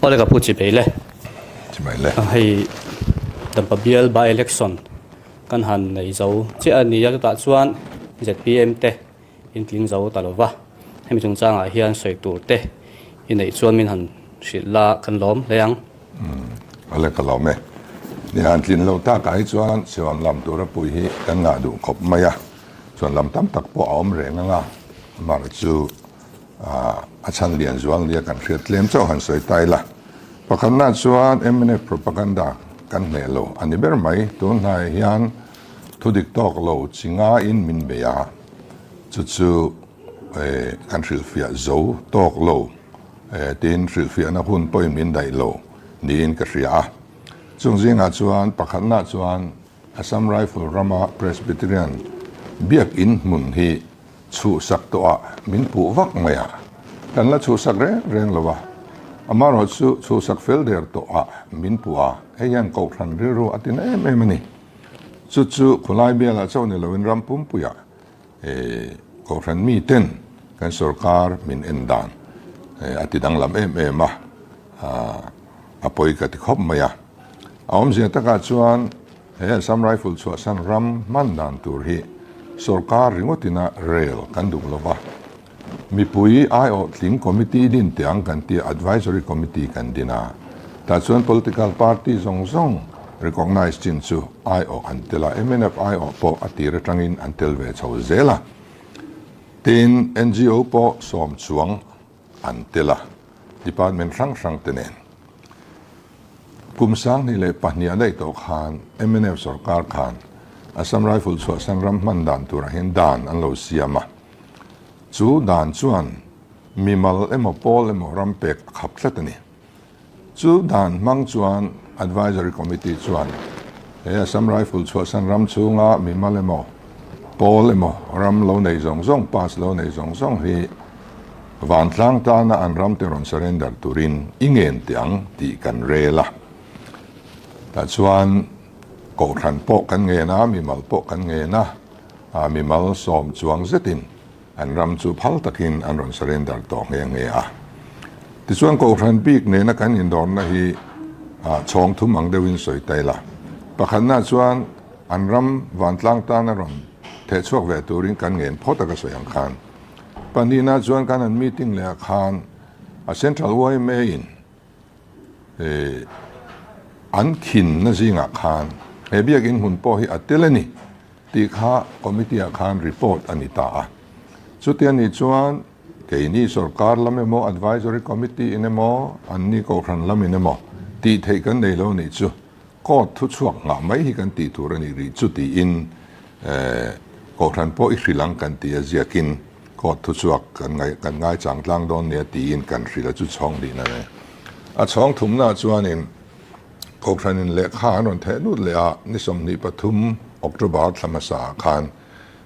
Awle ka pu chibei le. Chibei le. Hei Dampa bial by election kan han nei zo chiah a ni a, chutah chuan zpm te in tling zo ta lo va, hemi chungchangah hian sawi tur te i neih chuan min han hrilh la kan lawm hle ang. Awle ka lawm e. Ni han tlin lo takah hi chuan siam lam tura pui hi kan ngah duh khawp mai a, chuan lam tam tak pawh a awm reng ang a, amaherawhchu chu A chhan lian zual nia kan hriat tlem chauh han sawi ta ila. Pakhatna chuan mnf propaganda kan hneh lo a ni ber mai. Tun hnaiah hian thu dik tawk lo chi ngaiin min bei a, chu chu kan hrilhfiah zo tawk lo tiin hrilhfiahna hun pawhin min daih lo niin ka hria a. Chung zingah chuan pakhatna chuan Assam Rifle rama Presbyterian biakinn hmun hi chhuhsak tawhah min puh vak mai a, kan la chhuhsak reng reng lo a, amaherawh chu chhuhsak fel der tawhah min puh a, hei hian kohhran rilru a tina em em a ni. Chu chu khawlai bialah chauh ni loin ram pumpuiah kohhran miten kan sorkar min en dan a ti danglam em em a, a pawi ka ti khawp mai a. A awmzia takah chuan he Assam Rifle chhuahsan ram hman dan tur hi sorkar ringawtina rel kan duh lo va, mipui aiawh tling committee din teh ang kan tia advisory committee kan din a, tah chuan political party zawng zawng recognise chin chu aiawh an tel a, mnf aiawh pawh a tir atangin an tel ve chho zel a, tin NGO pawh sawm chuang an tel a, department hrang hrang te nen. Kum 2002 a daih tawh khan mnf sorkar khan Assam Rifle chhuahsan ram hman dan turah hian dan an lo siam a. Chu dan chuan mimal emaw pawl emaw ram pek a khap tlat a ni. Chu dan hmang chuan Advisory Committee chuan he Assam Rifle chhuahsan ram chhunga mimal emaw, pawl emaw ram lo nei zawng zawng, pass lo nei zawng zawng hi vantlang tana an ram te rawn surrender turin i ngen teh ang tih kan rel a. Tah chuan kohhran pawh kan ngen a, mimal pawh kan ngen a, mimal sawm chuang zetin An ram chu phal takin an rawn surrender tawh nghe nghe a. Tichuan Kohhran bik nena kan indawrna hi chhawng thum ang deuhin sawi ta ila. Pakhatna chuan an ram vantlang tana rawn theh chhuak ve turin kan ngen phawt a ka sawi ang khan. Pahnihna chuan kan han meeting leh ah khan a Central yma in an khinna zingah khan he biakin hmun pawh hi a tel a ni. Tih kha committee ah khan report a ni ta a. Chuti a nih chuan keini sorkar lam emaw, advisory committee in emaw, anni kohhran lam in emaw tih theih kan nei lo nih chu court thu chhuak nghah mai hi kan tih tur a nih rih chu tiin kohhran pawh i hrilh ang kan ti a ziakin court thu chhuak kan ngaih kan ngaichang tlang dawn nia tiin kan hrilh a chu chhawng hlihna a ni. A chhawng thumna chuanin Kohhranin lehkha an rawn theh lut leh a, ni 23 October thla hmasa ah khan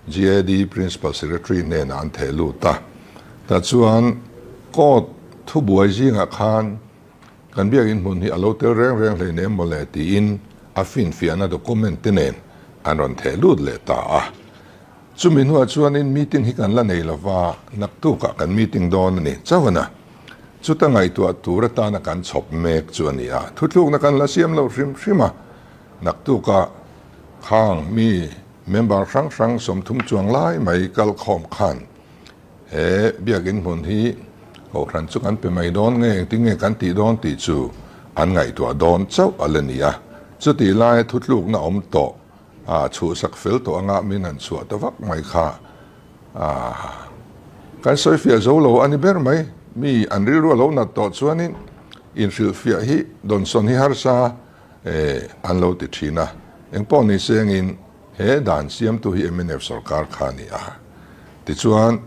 GAD Principal Secretary hnenah an theh lut a. Tah chuan court thubuai zingah khan kan biakin hmun hi a lo tel reng reng hleinem mawle tiin a finfiahna document te nen an rawn theh lut leh ta a. Chumi hnuah chuanin meeting hi kan la nei lova, naktukah kan meeting dawn a ni chauh a na. Chuta ngaihtuah tur atana kan chhawp mek chu a ni a, thuthlukna kan la siam lo hrim hrim a, naktukah khang mi member hrang hrang 30 chuang lai mai kal khawm khan he biakin hmun hi kohhran chu kan pe mai dawn nge engtin nge kan tih dawn tih chu an ngaihtuah dawn chauh a la ni a, chutih laia thuthlukna awm tawh a chhuhsak fel tawh anga min han chhuah ta vak mai kha kan sawifiah zo lo a ni ber mai. Mi an rilru a lo nat tawh chuanin inhrilhfiah hi dawnsawn hi harsa an lo ti thin a. Engpawh ni sengin he dan siamtu hi mnf sorkar kha a ni a. Tichuan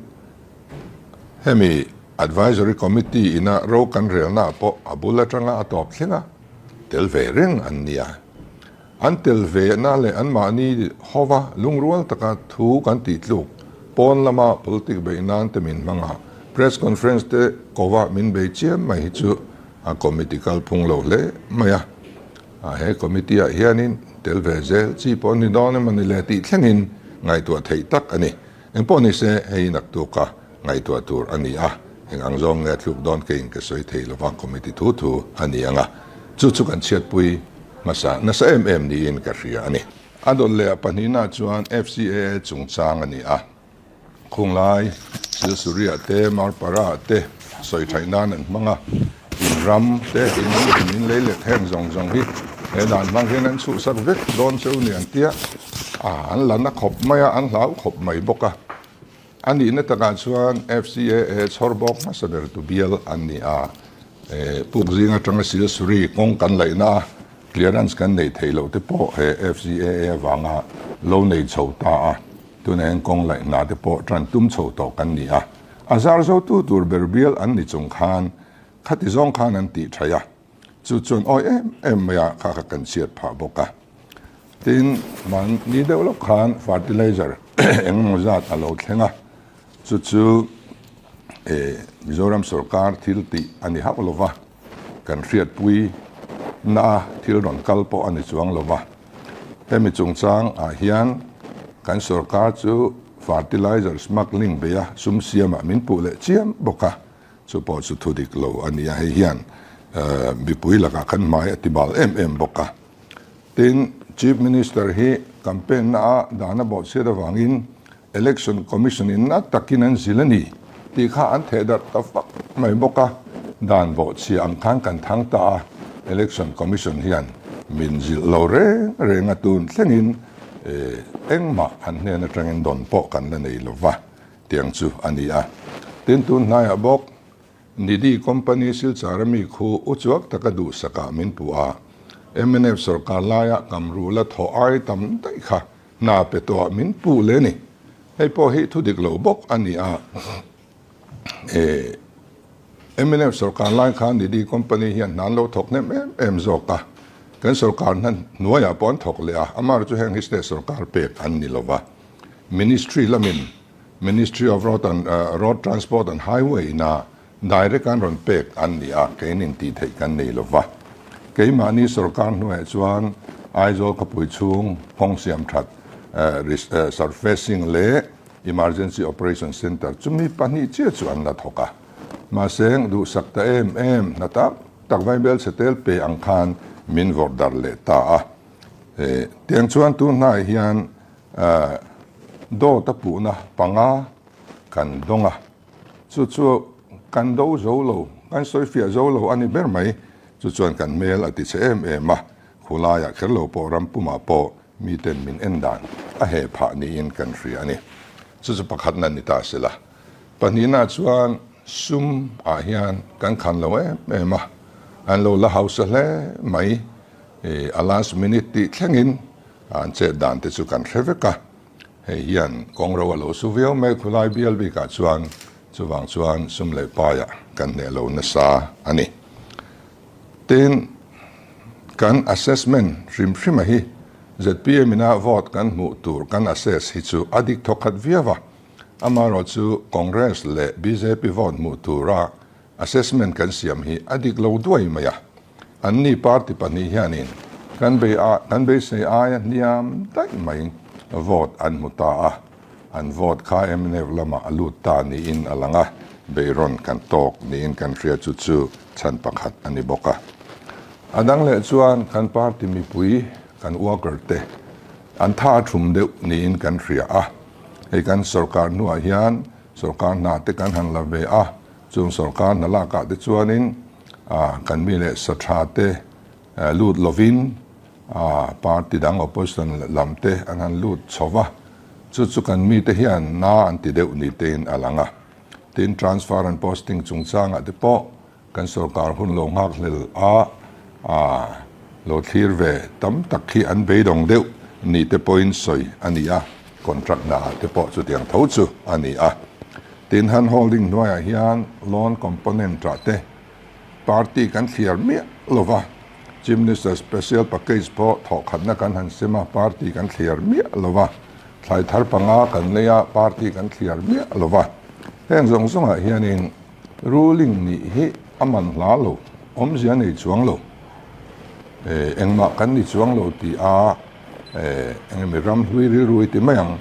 hemi Advisory Committee ina ro kan relnaah pawh a bul atanga a tawp thleng a, tel ve reng an ni a. An tel ve na leh anmahni hova lungrual taka thu kan tih tluk pawn lama politic beih nan te min hmang a, press conference te kova min bei chiam mai hi chu a committee kalphung lo hle mai a. He committee ah hianin tel ve zel chi pawh ni dawn emaw ni le tih thlengin ngaihtuah theih tak a ni. Engpawh nise hei naktuka ngaihtuah tur a ni a. Eng ang zawng nge a tluk dawn keiin ka sawi thei lova, committee thu thu a ni ang a, chu chu kan chhiatpui hmasa nasa em em niin ka hria a ni. A dawt leh a pahnihna chuan FCAA chungchang a ni a, Khunglai, Silsuria te, Marpara te sawi thaih nan an hmang a, in ram te, in hmun, in lei let heng zawng zawng hi he dan hmang hian an chhuhsak vek dawn cheu ni an tia, an la na khawp mai a, an hlau khawp mai bawk a. A nihna takah chuan FCAA chhawr bawk hmasa ber tu bial an ni a, puk zing atanga Silsuri kawng kan laihna a clearance kan neih theih loh te pawh he FCAA avanga lo nei chho ta a, tunah hian kawng laihna te pawh tan tum chho tawh kan ni a, a zar zotu tur ber bial an ni chung khan khati zawng khan an tih thaih a. Chu chuan awi em em mai a, kha kha kan chhiat phah bawk a. Tin, mahni deuh lawk khan fertilizer eng emaw zat a lo thleng a, chu chu Mizoram sorkar thil tih a ni hauh lo va, kan hriatpui na a thil rawn kal pawh a ni chuang lo va. Hemi chungchang ah hian kan sorkar chu fertilizer smuggling beia sum siamah min puh leh chiam bawk a. Chu pawh chu thu dik lo a ni a, hei hian mipui lakah khan hmai a ti bal em em bawk a. Tin, Chief Minister hi campaign na a dan a bawhchhiat avangin Election Commission in na takin an zil a ni tih kha an theh darh ta fak mai bawk a, dan bawhchhia ang khan kan thang ta a, Election Commission hian min zilh lo reng reng a, tun thlengin engmah an hnen atangin dawn pawh kan la nei lo va. Tiang chu a ni a. Tin, tun hnaiah bawk Nidhi Company Silchar ami khu uchuak taka duhsakah min puh a, mnf sorkar laia Kamrula thaw ai tam daih kha hna pe tawhah min puh leh a ni. Hei pawh hi thu dik lo bawk a ni a. Mnf sorkar lai khan Nidhi Company hian hna an lo thawk hnem em em zawk a, kan sorkar hna hnuaiah pawh an thawk leh a, amaherawhchu chu heng hi state sorkar pek an ni lo va. Ministry lamin Ministry of Road and Road Transport and Highway ina direct an rawn pek an ni a, kein intih theih kan nei lo va. Keimahni sorkar hnuaiah chuan Aizawl khawpui chhung kawng siam that surfacing leh Emergency Operation Centre chumi pahnih chiah chu an la thawk a. Mahse duhsak ta em em hna tak tak vaibel chhe tel pe ang khan min vawrh darh leh ta a. Tiang chuan tun hnaiah hian Dawt a puhna panga kan dawng a, chu chu kan do zo lo, kan sawi fiah zo lo a ni ber mai. Chu chuan kan hmel a ti che em em a, khulaiah kher lo pawh ram pumah pawh miten min en dan a heh phah niin kan hria a ni. Chu chu pakhatna ni ta se la. Pahnihna chuan sum ah hian kan khan lo em em a, an lo la hausa hle mai. A last minute tih thlengin an chet dan te chu kan hre vek a, hei hian kawng ro a lo su viau mai khulai bial bikah chuan chuvang chuan sum leh paiah kan hneh lo nasa a ni. Tin, kan assessment hrim hrima hi zpm ina vote kan hmuh tur kan assess hi chu a dik thawkhat viau a, amaherawh chu Congress leh bjp vote hmuh tura Assessment kan siam hi a dik lo duai mai a, anni party pahnih hianin kan bei a kan beisei aia hniam daih mai vote an hmu ta a, an vote kha mnf lamah a lut ta niin a lang a, beihrawn kan tawk niin kan hria chu chu chhan pakhat a ni bawk a. A dang leh chuan kan party mipui kan worker te an tha a thum deuh niin kan hria a, hei kan sorkar hnuah hian Sorkar hna te kan han la ve a, chung sorkar hna lakah te chuanin kan mi leh sa tha te lut lovin party dang opposition lam te an han lut chho va, chu chu kan mite hian na an ti deuh ni tein a lang a. Tin, transfer and posting chungchangah te pawh Kan sorkar hun lo nghak hlel a, lo thlir ve tam tak hi an beidawng deuh ni te pawhin sawi a ni a, contract hna te pawh chutiang tho chu a ni a. Tin, hand holding hnuaiah hian loan component ah te party kan thliar miah lo va, Chief Minister special package pawh thawhkhatna kan han sem a, party kan thliar miah lo va, thlai thar panga kan lei a, party kan thliar miah lo va. Heng zawng zawngah hianin Ruling nih hi a man hla lo, awmzia nei chuang lo, engmah kan ni chuang lo tih a eng emaw ram hlui rilru i ti mai ang.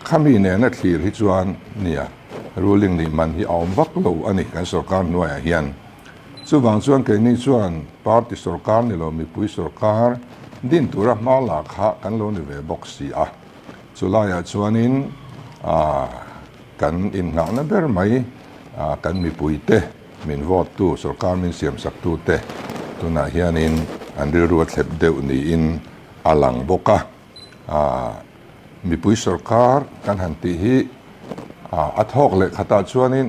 Khami nena thlir hi chuan nia. Ruling nih man hi a awm vak lo a ni kan sorkar hnuaiah hian. Chuvang chuan keini chuan party sorkar ni lo mipui sorkar din tura hma la kha kan lo ni ve bawk si a. Chulaiah chuanin kan innghahna ber mai kan mipuite min vote tu sorkar min siamsaktu te tunah hianin an rilru a thlep deuh niin a lang bawk a. Mipui sorkar kan han tih hi a thawk leh khatah chuanin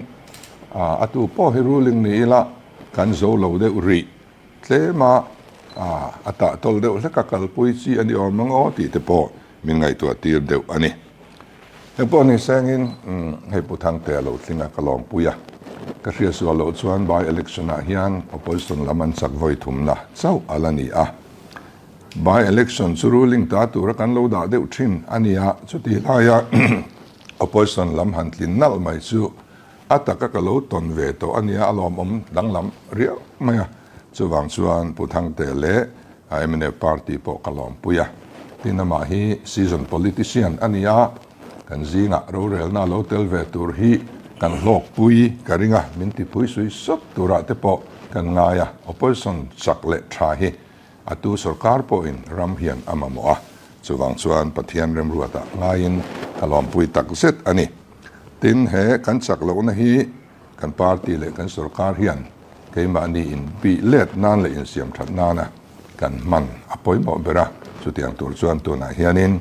a tu pawh hi ruling ni ila kan zo lo deuh rih tlem a, a tahtawl deuh hlek a kalpui chi a ni awm ang aw tih te pawh min ngaihtuah tir deuh a ni. Heng pawh ni sengin hei Pu Thangtea lo tling a ka lawmpui a, ka hriatsual loh chuan by election ah hian opposition lam an chak vawi thumna chauh a la ni a. By election chu ruling ta tura kan lo dah deuh thin a nia, chutih laia opposition lam han tlin nalh mai chu a taka ka lo tawn ve tawh a nia, a lawmawm danglam riau mai a. Chuvang chuan Pu Thangte leh mnf party pawh ka lawmpui a, tin amah hi season politician a nia, kan zingah rorelna lo tel ve tur hi kan hlawkpui ka ring a, min tipui sui sawt turah te pawh kan ngai a, opposition chak leh tha hi A tu sorkar pawhin ram hian a mamawh a, chuvang chuan Pathian remruatah ngaiin ka lawmpui tak zet a ni. Tin, he kan chak lohna hi kan party leh kan sorkar hian keimahni inbih let nan leh insiam that nana kan hman a pawimawh ber a, chutiang tur chuan tunah hianin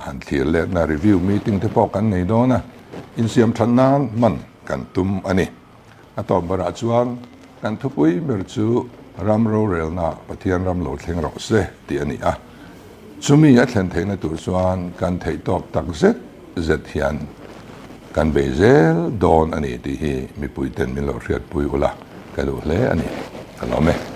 han thlir letna review meeting te pawh kan nei dawn a, insiam that nan hman kan tum a ni. A tawp berah chuan kan thupui ber chu ram rorelna Pathian ram lo thleng rawh se tih a ni a. Chumi a thlen theihna tur chuan kan theih tawk tak zet zet hian kan bei zel dawn a ni tih hi mipuiten min lo hriatpui ula ka duh hle a ni. Ka lawm e.